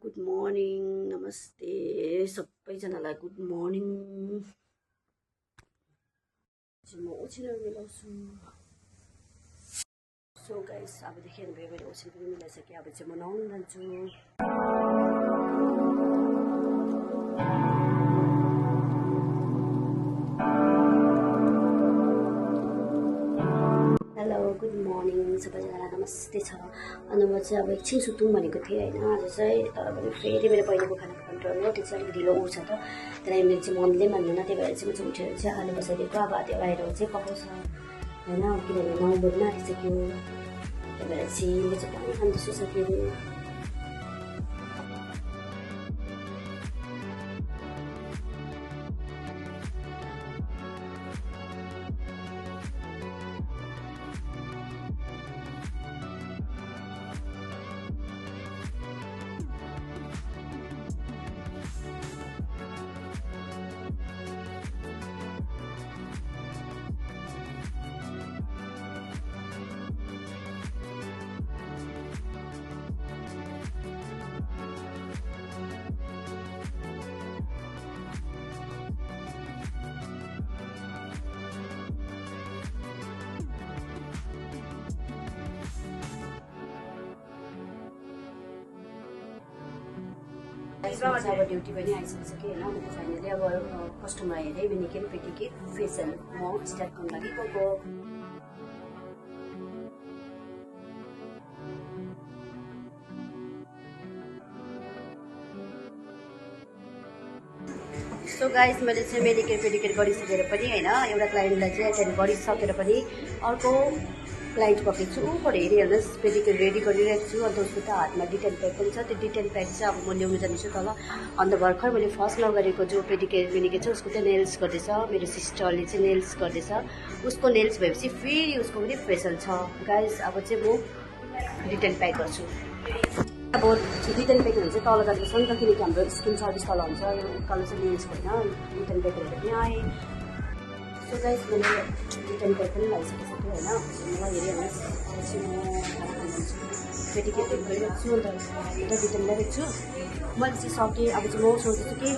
Good morning नमस्ते सबैजनालाई good morning. म ओछ्यान मिलाउँछु। सो गाइस अबदेखि मैले ओछ्यान पनि मिलाइसकेँ। अब चाहिँ म नुहाउन जान्छु। हेलो गुड मर्निङ सबैजनालाई नमस्ते छ। अनि म चाहिँ अब एकछिन सुतौँ भनेको थिएँ होइन आज चाहिँ, तर पनि फेरि मेरो पहिलेको खानाको कन्ट्रोल हो त्यो चाहिँ अलिक ढिलो उठ्छ त, त्यसलाई मेरो चाहिँ मनले मान्दैन। त्यही भएर चाहिँ म चाहिँ उठेर चाहिँ आलु बसाइदिएको। अब त्यो आएर चाहिँ पकाउँछ होइन, किनभने 9 बज्न आँटिसक्यो। त्यही भएर चाहिँ म चाहिँ पानी खाँदैछु साथीहरू। अब ड्युटी पनि आइसकिसक्यो होइन। म त फाइनली अब कस्टमर हेरेँ मेनिक्योर पेडिक्योर फेसियल म स्टार्ट गर्नु लागि गएको। सो गाइस मैले चाहिँ मेनिक्योर पेडिक्योर गरिसकेर पनि होइन, एउटा क्लाइन्टलाई चाहिँ एटेन्ड गरिसकेर पनि अर्को क्लाइन्ट पकेको छु। ऊपर हेरिहाल्नुहोस् पेडिक्योर रेडी गरिरहेको छु। अन्त उसको त हातमा डिटेल प्याक पनि छ। त्यो डिटेल प्याक चाहिँ अब म ल्याउनु जान्छु तल। अन्त भर्खर मैले फर्स्ट नगरेको जो पेडिक्योर मेनिक्योर छ उसको चाहिँ नेल्स गर्दैछ। मेरो सिस्टरले चाहिँ नेल्स गर्दैछ। उसको नेल्स भएपछि फेरि उसको पनि फेसियल छ गाइस। अब चाहिँ म डिटेल प्याक गर्छु। अब डिटेल प्याकहरू चाहिँ तल जाँदैछ नि त, किनकि हाम्रो स्किन सर्भिस तल हुन्छ। उकालो चाहिँ नेल्सको होइन, डिटेल प्याकहरू पनि आएँ। सो गाइस मैले डिटेल प्याक पनि लगाइसकेको छु होइन। मलाई हेरिहाल्नुहोस् अब चाहिँ म खाना खान्छु। पेडिक्योर प्याक गरिरहेको छु अन्त डिटेल लगाएको छु। मैले चाहिँ सकेँ। अब चाहिँ म सोच्दैछु कि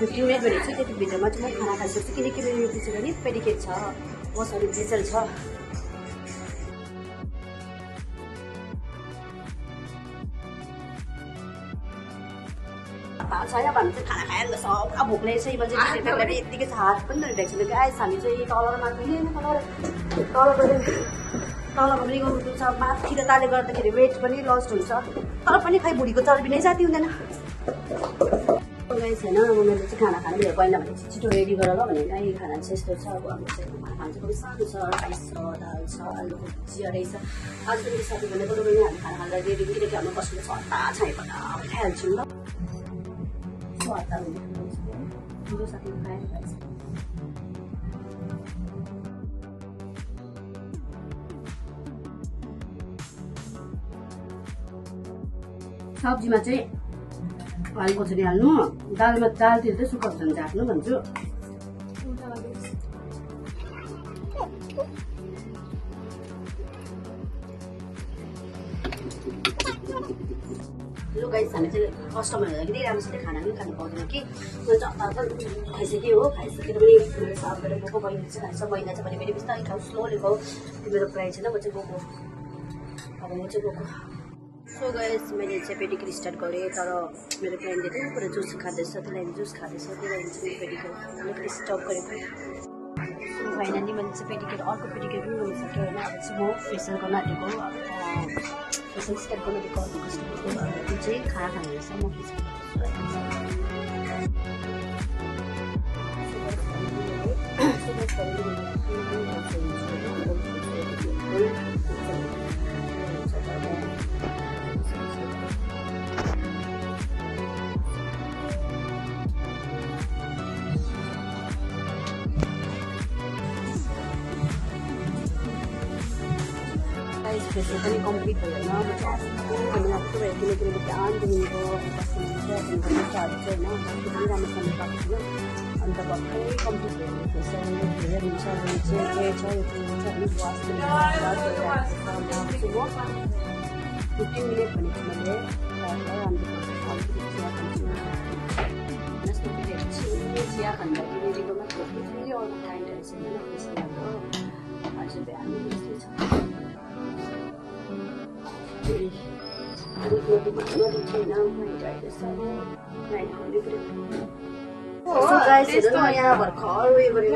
15 मिनट भनेको छु, त्यति भित्रमा चाहिँ म खाना खाइसक्छु। किनकि मेरो यो पछि पनि पेडिक्योर छ, मसँग फेसियल छ। छैन भने चाहिँ खाना खाएर सब भोक लागेको छ। बजे यत्तिकै छ, हात पनि धरिरहेको छ। गाइस हामी चाहिँ तल र माथि तलको पनि गर्नुपर्छ। माथि त ताले गर्दाखेरि वेट पनि लस्ट हुन्छ, तर पनि खै बुढीको चर्बी नै जाति हुँदैन गाइस होइन। अब मैले चाहिँ खाना खानु भयो पहिला भने छिटो रेडी गर ल भने गाई खाना चाहिँ यस्तो छ। अब हाम्रो चाहिँ खाना खानु चाहिँ सानो छ, राइस छ, दाल छ, आलुको भुजिया रहेछ। आज पनि साथीहरूले बरु पनि हामी खाना खाँदा रेडी, किनकि हाम्रो कस्तो छ हतार छाएपट खाइहाल्छौँ ल। सब्जीमा चाहिँ हालको छोरी हाल्नु, दालमा दालतिर चाहिँ सुक्खा खोर्सानी झार्नु भन्छु। लु गाइस हामी चाहिँ कस्टमरहरूलाई पनि राम्रोसित खाना पनि खानु पाउँदैन कि म चाहिँ खाइसकेँ हो। खाइसकेर पनि मेरो साफ गरेर गएको। बहिनी चाहिँ खाइछ, महिना चाहिँ भने मैले बिस्तारै खाऊ स्लोली खाऊ, मेरो प्राइस छैन। म चाहिँ गएको, अब म चाहिँ गएको। सो गाइस मैले चाहिँ पेडिक्योर स्टार्ट गरेँ, तर मेरो क्लाइन्टले चाहिँ पुरा जुस खाँदैछ, त्यसलाई जुस खाँदैछ। त्यही लागि चाहिँ पेडिक्योर अलिकति स्टप गरेको। फाइनली मैले चाहिँ पेडिक्योर अर्को पेडिक्योर पनि गरिसकेँ होइन। अब चाहिँ म फेसियल गर्न आँटेको। फेसियल स्टार्ट गर्नु दिएको अर्को कस्टमरको। त्यो चाहिँ खाना खाने रहेछ। म फेसियल पनि कम्प्लिट भयो होइन। म चाहिँ कस्तो भयो किनकि मैले ध्यान दिनुको कस्टमरहरू चाहिँ होइन पनि राम्रोसँग पाएको थियो। अन्त भर्खरै कम्प्लिट भयो फेसियल। धेरै हुन्छ भने चाहिँ छ यो हुन्छ भने वास 15 मिनट भनेको मैले अन्त भन्दाखेरि रेडीको मात्र फेरि अरू क्लाइन्टहरू छैन त्यसो लाग्यो अझै बिहान यस्तै छ यहाँ भर्खर उयो गरेर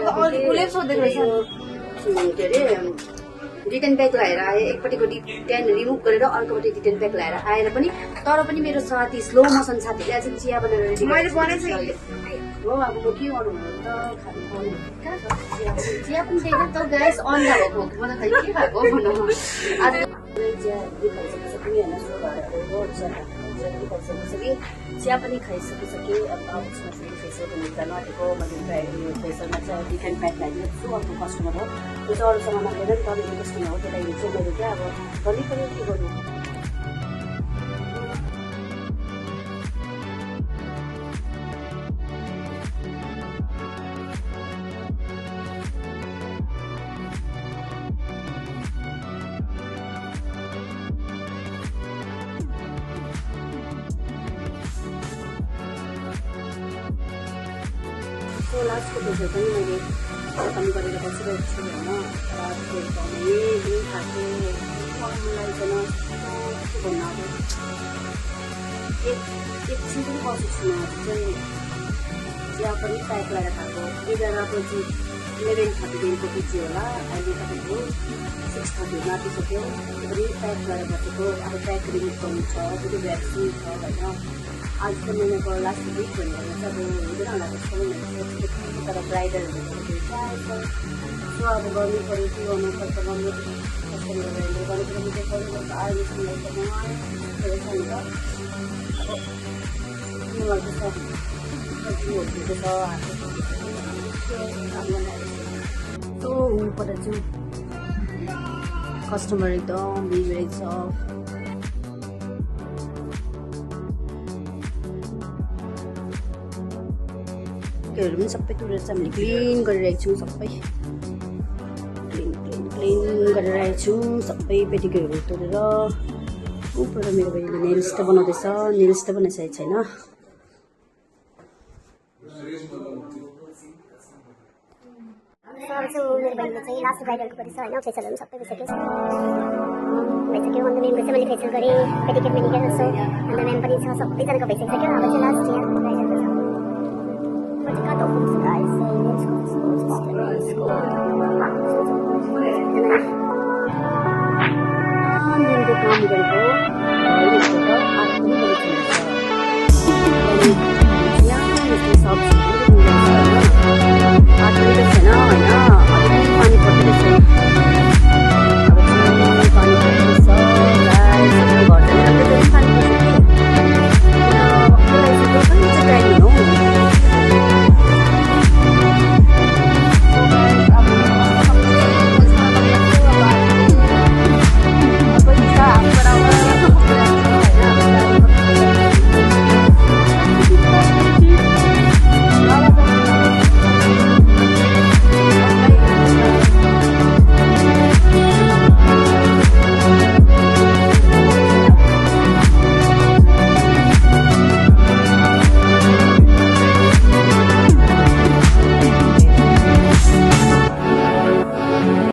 के अरे रिटर्न ब्याग लगाएर आएँ एकपट्टिको डिटेन रिमुभ गरेर अर्कोपट्टि रिटर्न ब्याग लगाएर आएर पनि तर पनि मेरो साथी स्लो मोसन साथीले आज चिया बनाएर रेडी हो अब म के गर्नु त खानु पाउनु कहाँ छ चिया पनि त्यही त गाइस अन्डा भएको म त खै के खाएको भनौँ आज चिया खाइसकिसक्यो होइन चिया पनि खाइसकिसकेँ अब उसमा फेरि फेसियल हुनु त नटेको मैले फेसियलमा चाहिँ डिफरेन्ट प्याक लगाइदिएको छु अर्को कस्टमर हो त्यो चाहिँ अरूसँग मागेर नि तपाईँको कस्टमर हो त्यसलाई चाहिँ मैले क्या अब कहिले पनि के गर्नु लास्टको पेजर पनि मैले पनि गरेर बसिरहेको छु होइन यही खाएको लगाइकन के भन्नु अब एकछिन पनि बसेको छुइनँ चाहिँ चिया पनि प्याक लगाएर खाएको 11 बजी 11:30 पिछे होला अहिले तपाईँको 6:30 आँटिसक्यो पनि प्याक लगाएर बसेको अब प्याक रिलिज गर्नु छ त्यो भ्याक्सिन छ होइन आज त महिनाको लास्ट विक भनेर चाहिँ अब हुँदैन होला त्यस्तो तर ब्राइडलहरू सो अब गर्नु पऱ्यो के गर्नु पर्छ गर्नु कस्टमरहरूले गरेको मिठै पऱ्यो अहिलेसम्म छैन अब के गर्दैछ यस्तो हुनुपर्दा चाहिँ कस्टमर एकदम भिड छ हरू पनि सबै तुरेर चाहिँ हामीले क्लिन गरिरहेको छौँ सबै क्लिन गरिरहेको छौँ सबै पेटिकेटहरू तोडेर ऊपर मेरो बहिनीले नेल्स त बनाउँदैछ नेल्स त बनाइसकेको छैन मेरो बहिनीले चाहिँ लास्ट ब्राइडलको पनि छ होइन फेसियलहरू सबै भइसक्यो अन्त मेमको चाहिँ मैले फेसियल गरेँ पेटिकेट मेनिकेयर जस्तो अन्त मेम पनि छ सबैजनाको भइसकिसक्यो अब चाहिँ लास्ट यहाँ ब्राइडलको छ cut off these guys. Let's go.